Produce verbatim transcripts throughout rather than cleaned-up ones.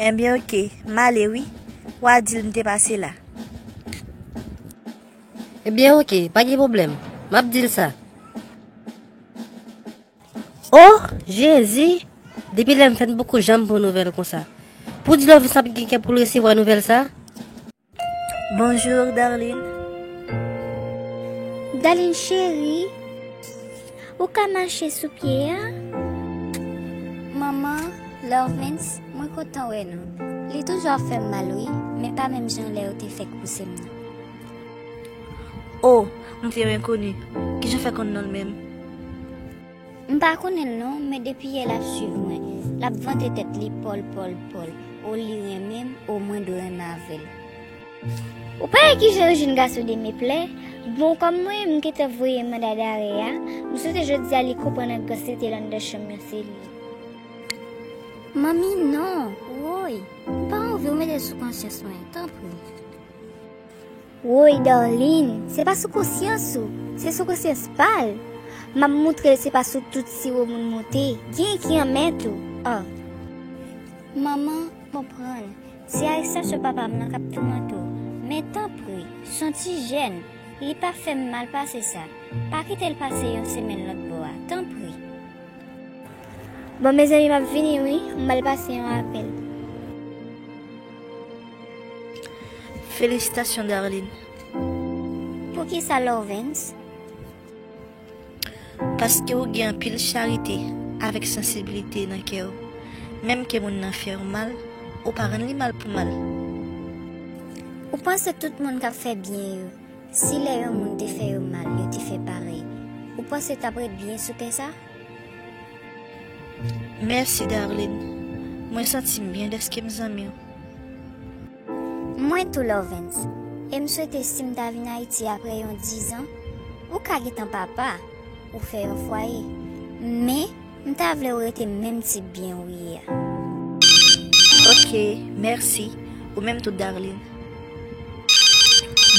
Ebyen, oke, m ale wi. W a di l m te pase la. Ebyen, oke, pa gen pwoblèm. M ap di l sa. O, Jezi! Depi lè m fèt, m poko janm pran nouvèl konsa. Pou di Lovens ap gen kè pou l resevwa nouvèl sa? Bonjou, Darline. Darline cheri, ou ka mache sou pye a? Manman, Lovens, mwen kontan wè nou. Li toujou ap fè m mal wi, men pa menm jan lè yo te fèk pouse m nan. O, m te yon enkoni. Kijan w fè konn non l menm? M pa konnen l non, men depi yè l ap swiv mwen. L ap vante tèt li pòl, pòl, pòl. O li renmen m, o mwen dwe renmen avè l. Ou pa wè kijan yo jwenn gason de meplè? Bon, kòm mwen, m gentan voye manda dare a, m swete jodi a li konprann angrasete l anndan chanm nan se li. Manmi, non, woy, m pa anvi w mete l sou konsyans mwen, tanpri. Woy, Darline, se pa sou konsyans ou, se sou konsyans pa l. M ap moutre l se pa sou tout siwo moun moute, gen ki anmèt ou. Ah. Manman, konprann, se arestasyon papa m nan k ap toumante w. Men tanpri, s on ti jèn, li pa fè m mal pase sa. Pa kite l pase yon semèn lòt bò a, tanpri. Bon, mezanmi, m ap vini wi, m al pase yon apèl. Felisitasyon, Darline. Poukisa, Lovens? Paske w gen anpil charite avèk sansiblite nan kè w. Menm ke moun nan fè w mal, ou pa rann li mal pou mal. Ou panse tout moun k ap fè byen yo, si lè yon moun te fè yo mal, yo te fè parèy, ou panse t ap ret byen sou tè sa? Mèsi, Darline. Mwen santi m byen dèske m zanmi w. Mwen tou, Lovens. E m swete si m ta vin Ayiti apre yon dizan, ou ka gentan papa, ou fè yon fwaye. Men, m ta vle w rete menm tip byen ou ye a. Oke, mèsi. Ou menm tou, Darline.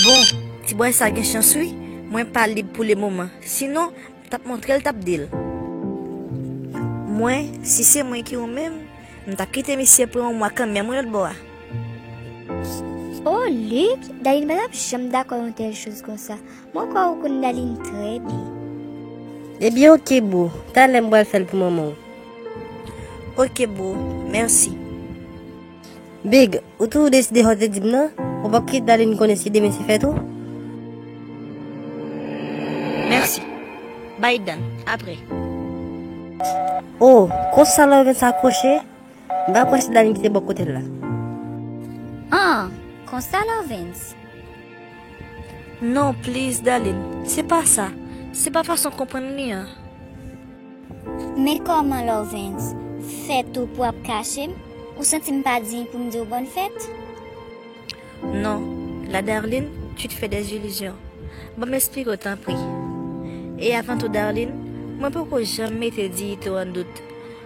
Bon, ti bòy sa gen chans wi. Mwen pa lib pou le moman. Sinon, m t ap montre l, t ap di l. Mwen, si se mwen ki ou menm, m t ap kite misye pran yon mwa kanmenm wi lòt bò a. O, Luc, Darline pa t ap janm dakò yon tèl choz konsa. Mwen kwè ou konn Darline trè byen. Ebyen, oke, boo. Talè m pral fè l pou manman w. Oke, boo. Mèsi. Big, ou toujou deside sa w te di m nan? Ou p ap kite Darline konnen si demen se fèt ou? Mèsi. Bye, Dan. Apre. O, konsa Lovens akwoche? M pa kwè se Darline ki te bò kote l la. An, konsa Lovens? Non, please, Darline. Se pa sa. Se pa fason w konprann li an. Men kòman, Lovens? Fèt ou pou ap kache m? Ou santi m pa diy pou m di w bòn fèt? Non, la Darline, tu te fais des illusions. Ban m esplike w, tanpri. E avan tou, Darline, mwen poko janm mete diyite w an dout,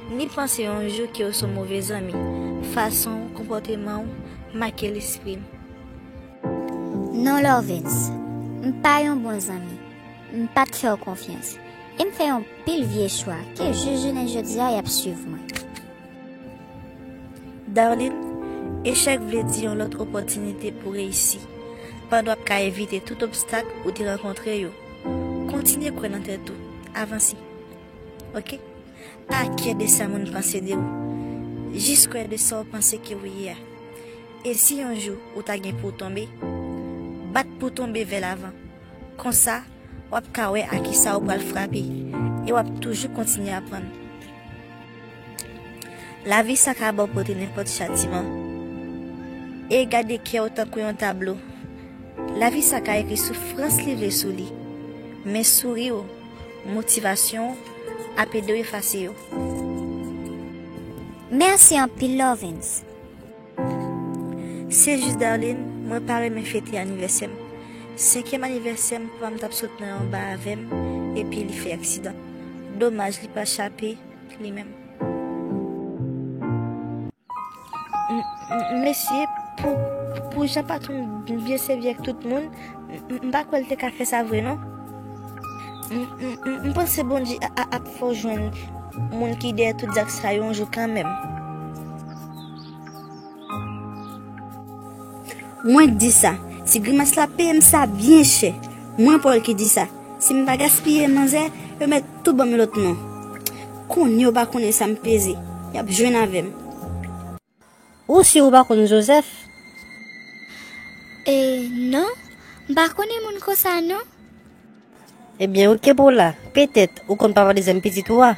ni panse yon jou ke w se yon move zanmi, fason w, konpòteman w make lespri m. Non, Lovens, m pa yon bon zanmi. M pa t fè w konfyans. E m fè yon pil vye chwa ke jis jounen jodi a y ap swiv mwen. Darline, echèk vle di yon lòt opòtinite pou reyisi. Pandan w ap ka evite tout obstak ou te rankontre yo, kontinye kwè nan tèt ou. Avanse. Oke? Pa kyè de sa moun panse de ou. Jis kwè de sa w panse ke w ye a. E si yon jou ou ta gen pou w tonbe, bat pou w tonbe vè lavan. Konsa, w ap ka wè a kisa ou pral frape, e w ap toujou kontinye aprann. Lavi sa ka ba w pote nenpòt chatiman. E gade kè w tankou yon tablo. Lavi sa ka ekri soufrans li vle sou li. Men souri w, motivasyon w ap ede w efase yo. Mèsi anpil, Lovens. Se jis, Darline, mwen pa renmen fete anivèsè m. Senkyèm anivèsè m, papa m t ap sot nan yon ba avè m, epi li fè aksidan. Domaj, li pa chape, li menm. M, m, mèsi pou, pou jan patwon m byen sèvi ak tout moun. M, m, m pa kwè l te ka fè sa vre, non. M, m, m, m panse Bondye a, a, ap fè w jwenn moun ki dèyè tout zak sa yo yon jou kanmenm. Mwen k di sa. Si Grimas la peye m sa byen chè. Mwen Paul ki di sa. Si m pa gaspiye manzè, yo mèt tou ban m lòt non. Kounye w pa konnen sa m peze, y ap jwenn avè m. Ou si ou pa konn Joseph? E, non, m pa konnen moun konsa non. Ebyen, oke Paula, petèt ou konn papa dezyèm pitit ou a.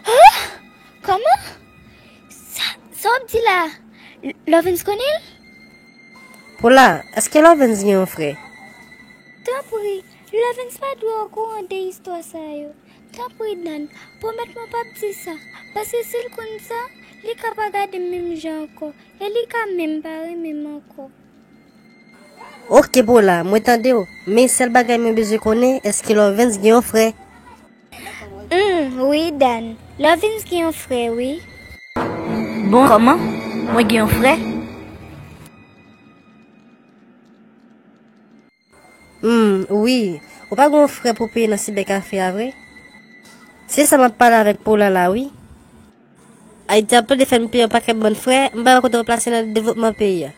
Hah? Kòman? Sa, sa w ap di la? L- Lovens konnen l? Paula, èske Lovens gen yon frè? Tanpri, Lovens pa dwe okouran de istwa sa yo. Tanpri, Dan, pwomèt mwen p ap di sa. Paske si l konn sa, li ka pa gade m menm jan ankò. E li ka menm pa renmen m ankò. Oke, Paula, mwen tande w. Men sèl bagay mwen bezwen konnen, èske Lovens gen yon frè? Hmm, wi, Dan. Lovens gen yon frè, wi. Bon, kòman? Mwen gen yon frè? Hmm, wi. Ou pa gen yon frè pou peye nan sibèkafe a vre? Se sa m ap pale avèk Paula la, wi. Ayiti ap plede fè n peye yon pakèt bann frè, m pa wè kote yo plase nan devlopman peyi a.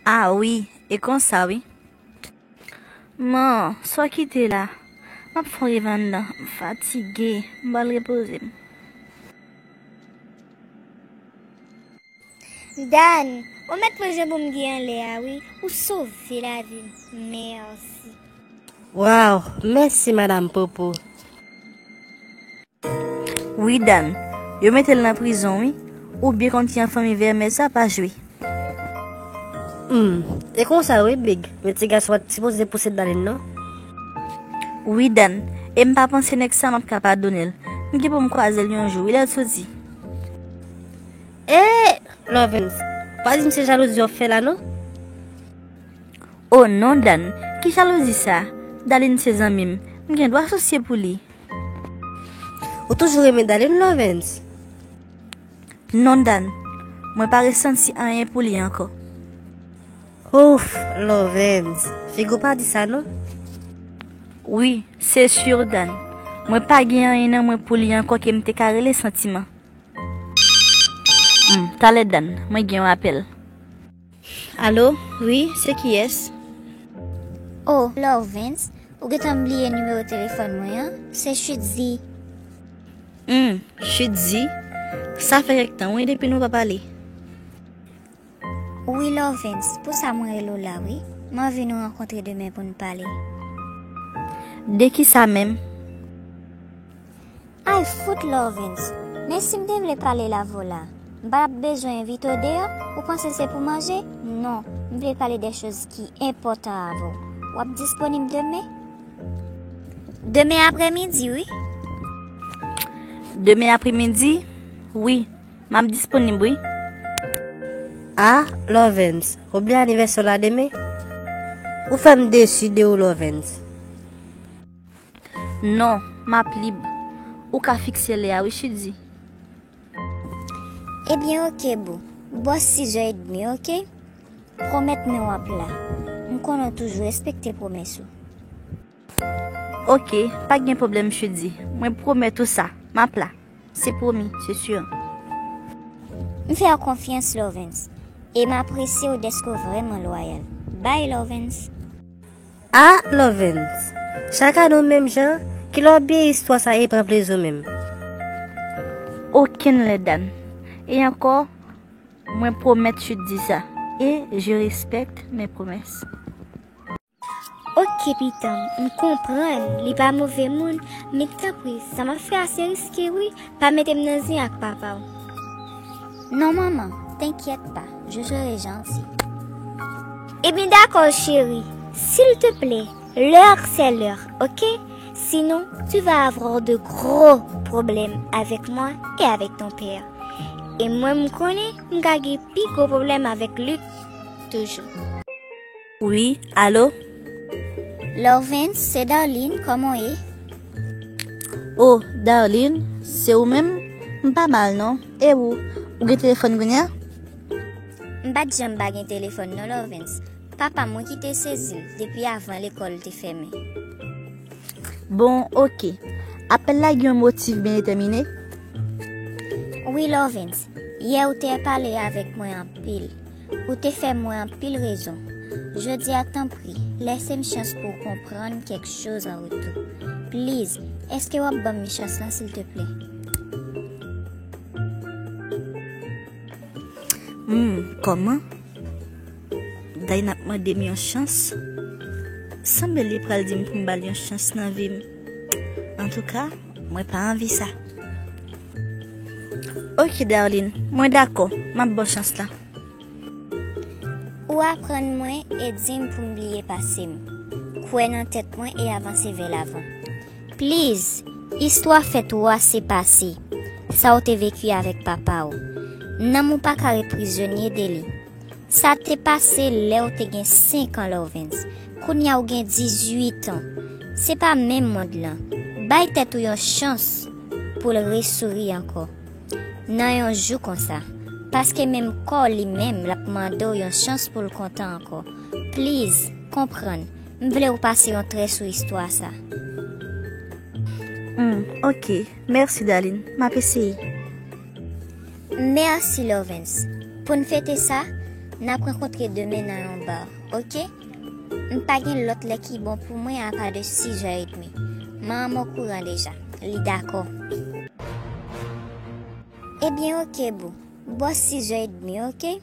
Ah wi, e konsa wi. Man, sa w kite la? M ap fè yon rèv anndan, m fatige, m pral repoze m. Dan, ou mèt manje bonbgi anlè a wi, ou sove lavi m. Mèsi. Waw, mèsi Madanm Popo. Wi, Dan, yo mete l nan prizon wi. Ou byen konn ki an fanmi vèmè sa pa jwe. Hmm, e konsa wi, Big. Men ti gason an t sipoze pouse Darline non. Wi, Dan, e m pa panse nèg sa m ap ka padone l. M gen pou m kwaze l yon jou wi, lè l soti. E, Lovens, pa di m se jalouzi w ap fè la non. Oh non, Dan, ki jalouzi sa? Darline se zanmi m. M gen dwa sousye pou li. Ou toujou renmen Darline, Lovens? Non, Dan. Mwen pa resanti anyen pou li ankò. Ouf, Lovens, figi w pa di sa non. Wi, se si, Dan. Mwen pa gen anyen nan mwen pou li ankò ke m te ka rele santiman. Hmm, talè, Dan, mwen gen yon apèl. Alo, wi, se kiyès? Oh, Lovens, ou gentan bliye nimewo telefòn mwen an? Se Chudzy. Hmm, Chudzy? Sa fè kèk tan, wi, depi nou pa pale. Wi, Lovens, pou sa mwen rele w la, wi. M anvi nou rankontre demen pou n pale. De kisa menm? Ay fout, Lovens, men si m te vle pale l avè w la, m pa t ap bezwen envite w deyò? Ou panse se pou manje? Non, m vle pale de choz ki enpòtan avè w. W ap disponib demen? Demen aprèmidi, wi. Demen aprèmidi? Wi, m ap disponib, wi. Ah, Lovens, ou bliye anivèsè w la demen? Ou fè m desi de ou, Lovens. Non, m ap lib. Ou ka fikse lè a wi, Chudzy. Ebyen, oke, boo. Bò sizè edmi, oke? Pwomèt mwen w ap la. M konnen w toujou respekte pwomès ou. Oke, pa gen pwoblèm, Chudzy. Mwen pwomèt ou sa. M ap la. Se pwomi, se si. M fè w konfyans, Lovens. E m apresye w dèske w vrèman lwayal. Bay, Lovens. Ah, Lovens, chak ane w menm jan, kilè w ap bliye istwa sa e pran plezi w menm? Okenn lè, Dan. E ankò, mwen pwomèt Chudzy sa. Et je respecte mes promesses. Oke, pitanm, m konprann, li pa move moun, men tanpri, sa m ap fè a se riske wi, pa mete m nan zen ak papa w. Non, maman, t'inquiète pas, je serai gentil. Ebyen, dakò, cheri. S'il te plaît, l'heure, c'est l'heure, ok? Sinon, tu vas avoir de gros problèmes avec moi et avec ton père. E mwen, m konnen, m ka gen pi gwo pwoblèm avèk Luc toujou. Wi, alo? Lovens, se Darline, kòman w ye? Oh, Darline, se ou menm? M pa mal non. E ou? Ou gen telefòn kounye a? M pa t janm pa gen telefòn non, Lovens. Papa m wi ki te sezi l depi avan lekòl te fèmen. Bon, oke. Apèl la gen yon motif byen detèmine? Wi, Lovens. Yè ou te pale avèk mwen anpil. Ou te fè m wè anpil rezon. Jodi a, tanpri, lèse m chans pou w konprann kèk choz an retou. Please, èske w ap ban m chans lan, silteplè? Hmm, kòman? Dayna ap mande m yon chans? Sanble li pral di m pou m ba l yon chans nan vi m. Antouka, mwen pa anvi sa. Ok, darling, mwen dakò. M ap ba w chans la. Ou aprann mwen e di m pou m bliye pase m. Kwè nan tèt mwen e avanse vè lavan. Please, istwa fè twa se pase. Sa w te veki avèk papa w. Nanm ou pa ka ret prizonye de li. Sa te pase lè w te gen senk an, Lovens. Kounye a w gen dizuit an. Se pa menm mond lan. Bay tèt ou yon chans pou l resouri ankò. Nan yon jou konsa. Paske menm kò w li menm, l ap mande w yon chans pou l kontan ankò. Please, konprann. M vle w pase yon trè sou istwa sa. Hmm, ok. Mèsi, darling. M ap eseye. Mèsi, Lovens. Pou n fete sa, n ap rankontre demen nan yon bar, ok? M pa gen lòt lè ki bon pou mwen apa de sis è edmi. Manman m okouran deja. Li dakò. Ebyen, ok, boo. Bò sis è edmi, ok?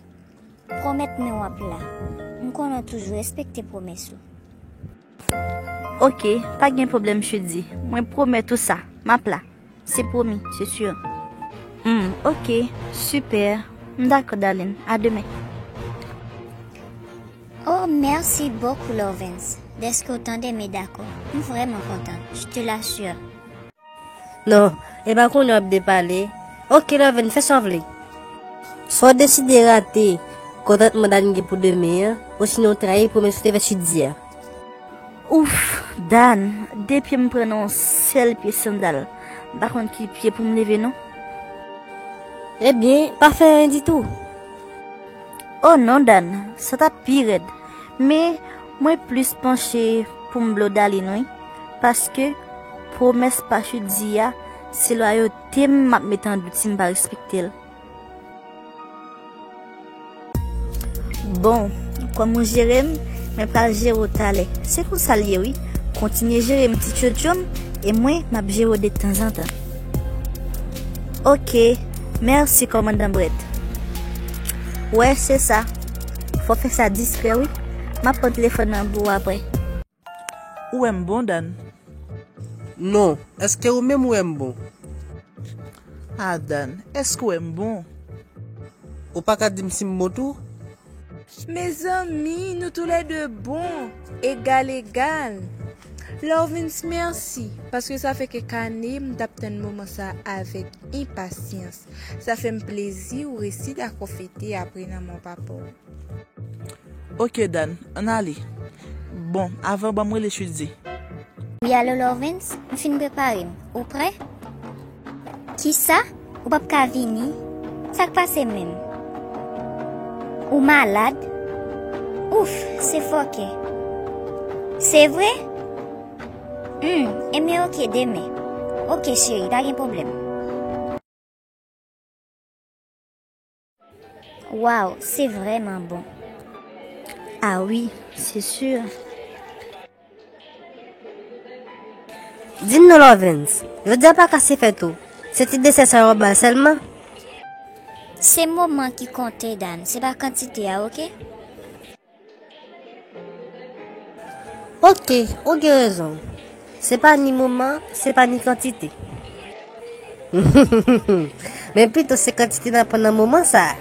Pwomèt mwen w ap la. M konnen w toujou respekte pwomès ou. Ok, pa gen pwoblèm, Chudi. Mwen pwomèt ou sa. M ap la. Se pwomi, se si. Hmm, ok, sipè. M dakò, darling. A demen. Oh, merci beaucoup, Lovens. Dèske w tande m e dakò. M vrèman kontan. Je te l'assure. Non, e pa konnen w ap depale. Ok, Lovens, fè sa w vle. Swa w deside rate kontantman Dani gen pou demen an, osinon w trayi pwomès ou te fè Chudi a. Ouf, Dan, de pye m pran nan yon sèl pye sandal. M pa konn ki pye pou m leve non. Ebyen, pa fè anyen ditou. Oh non, Dan, sa t ap pi rèd. Men, mwen plis panche pou m blow Darline, wi. Paske pwomès pa Chudi a, se lwayote m m ap met an dout si m pa respekte l. Bon, kòm ou jere m, mwen pral jere w talè. Se konsa l ye, wi. Kontinye jere m ti tchotcho m, e mwen, m ap jere w detanzantan. Ok, mèsi, kòmandan Brett. Wè, se sa. Fò fè sa diskrè, wi. M ap pran telefòn nan pou w apre. Ou wè m bon, Dan? Non, èske ou menm ou wè m bon? A, Dan, èske ou wè m bon? Ou pa ka di m si m bon tou? Mezanmi, nou toulède bon, egal egal. Lovens, mèsi, paske sa fè kèk ane m t ap tann moman sa avèk enpasyans. Sa fè m plezi ou resi dakò fete apre nan men papa w. Ok, Dan, ann ale. Bon, avan ban m rele Chudi. Wi, alo, Lovens, m fin prepare m. Ou prè? Kisa? Ou p ap ka vini? Sa k pase menm? Ou malad? Ouf, se fòkè. Se vre? Hmm, ebyen, ok, demen. Ok, cheri, pa gen pwoblèm. Waw, se vrèman bon. A wi, se si. Di m non, Lovens, jodi a pa kase fèt ou. Se ti desè sa yo w ap ba l sèlman? Se moman ki konte, Dan, se pa kantite a, oke? Ok, ou gen rezon. Se pa ni moman, se pa ni kantite. Men pito se kantite n ap pran nan moman sa a.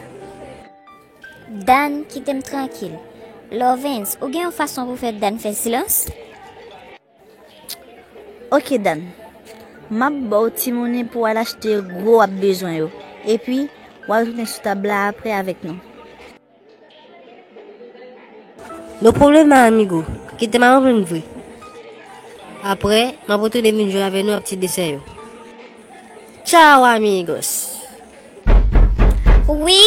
Dan, kite m trankil. Lovens, ou gen yon fason pou fè Dan fè silans? Ok, Dan. M ap ba w ti monnen pou w al achte gwo w ap bezwen yo. Epi, w al tounen sou tab la apre avèk nou. No problema, amigo. Kite m al anprann vre. Apre, m ap retounen vin jwe avè nou ap ti desè yo. Ciao, amigos. Wi?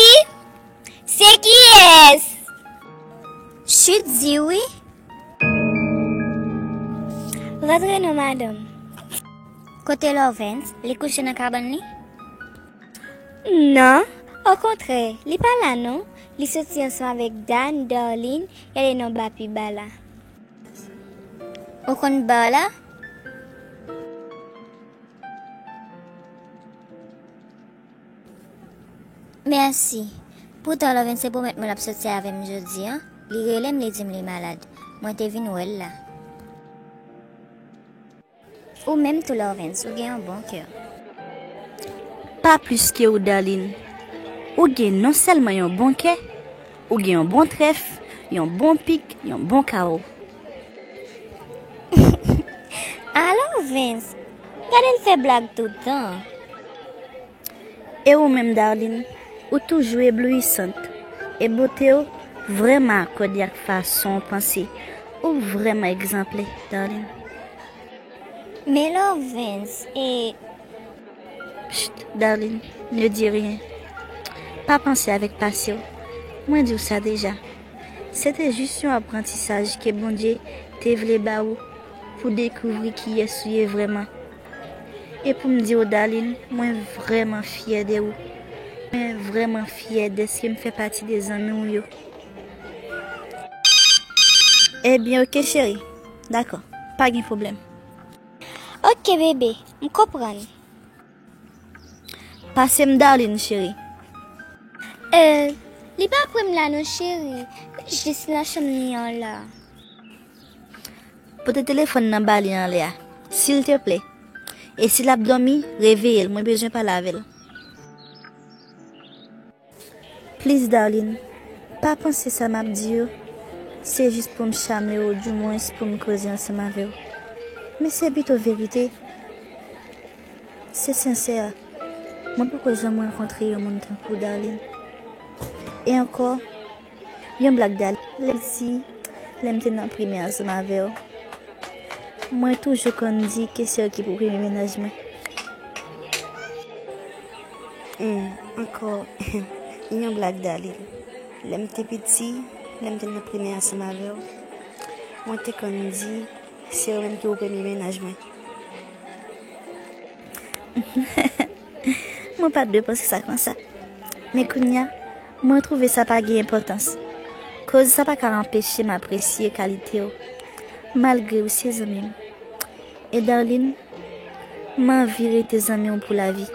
Se kiyès? Chudi, wi. Rantre non, madanm. Kote Lovens? Li kouche nan kabann li? Non, okontrè, li pa la non. Li soti ansanm avèk Dan, Darline, y ale nan ba pi ba la. Ou konn ba la? Mèsi. Poutan, Lovens te pwomèt mwen l ap soti avè m jodi a. Li rele m, li di m li malad. Mwen te vin wè l la. Ou menm tou, Lovens, ou gen yon bon kè. Pa plis ke ou, Darline. Ou gen non sèlman yon bon kè, ou gen yon bon trèf, yon bon pik, yon bon kawo. A Lovens, gade l fè blag tout tan. E ou menm, Darline, ou toujou eblouisant. E bote w vrèman akòde ak fason w panse. Ou vrèman egzanplè, Darline. Men Lovens, e Chut, Darline, ne dis rien. Pa panse avèk pase w. Mwen di w sa deja. Se te jis yon aprantisaj ke Bondye te vle ba ou pou dekouvri kiyès ou ye vrèman. E pou m di w, Darline, mwen vrèman fyè de ou. Mwen vrèman fyè dèske m fè pati de zanmi w yo. Ebyen, oke, cheri. Dakò. Pa gen pwoblèm. Oke, bebe. M konprann. Pase m Darline, cheri. Euh, li pa pre m la non, cheri. Li jis nan chanm li an la. Pote telefòn nan ba li anlè a, silteplè. E si l ap dòmi, reveye l, mwen bezwen pale avè l. Plis, Darline, pa panse sa m ap di yo, se jis pou m chame w, oudimwens pou m koze ansanm avè w. Men se pito verite. Se sensè. Mwen poko janm rankontre yon moun tankou w, Darline. E ankò, yon blag, Darline. Lè m ti, lè m te nan primè ansanm avè w, mwen toujou konn di ke se w ki pou premye mennaj mwen. Hmm, ankò, yon blag, Darline. Lè m te piti, lè m te nan primè ansanm avè w, mwen te konn di se ou menm ki pou premye mennaj mwen. Mwen pa t dwe panse sa konsa. Men kounye a, mwen twouve sa pa gen enpòtans. Koz sa pa ka anpeche m apresye kalite w, malgre ou se zanmi m. E Darline, m anvi rete zanmi w pou lavi.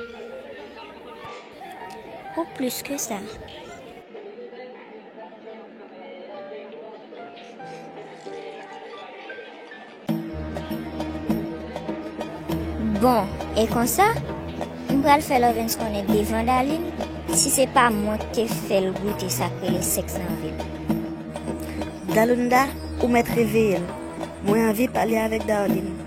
Ou plis ke sa. Bon, e konsa, m pral fè Lovens konnen devan Darline, si se pa mwen ki te fè l goute sa k rele sèks nan vi l. Dalunda, ou mèt reveye l. Mwen anvi pale avèk Darline.